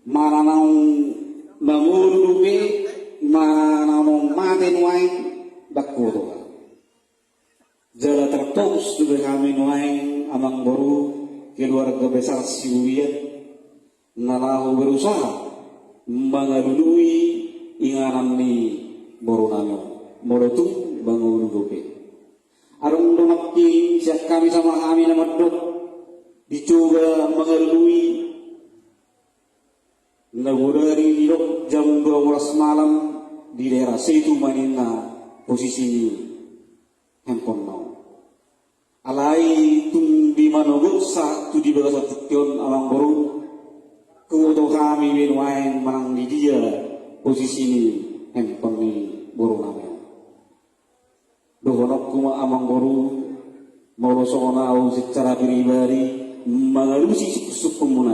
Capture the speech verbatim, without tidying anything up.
Manang naung mangolu dope, manang naung mate nuaeng, ndang huboto. Jala terfokus dope hami nuaeng, amangboru, keluarga besar Sibulian, na laho berusaha mangalului inganan ni borunami on, molo tung mangolu dope. Adong do nangkin sian hami sama hami na mandok dicoba mangalului, na bodari didok jam dua belas malam di daerah Setu ma ninna posisi ni handphone na on. Alai tung di manogot sahat tu di bagasan tingki on, amangboru, huboto hami be nuaeng manang di dia posisi ni handphone ni borunami on. Dohononku ma, amangboru, molo songon au secara pribadi mangalusi sungkunsungkunmuna,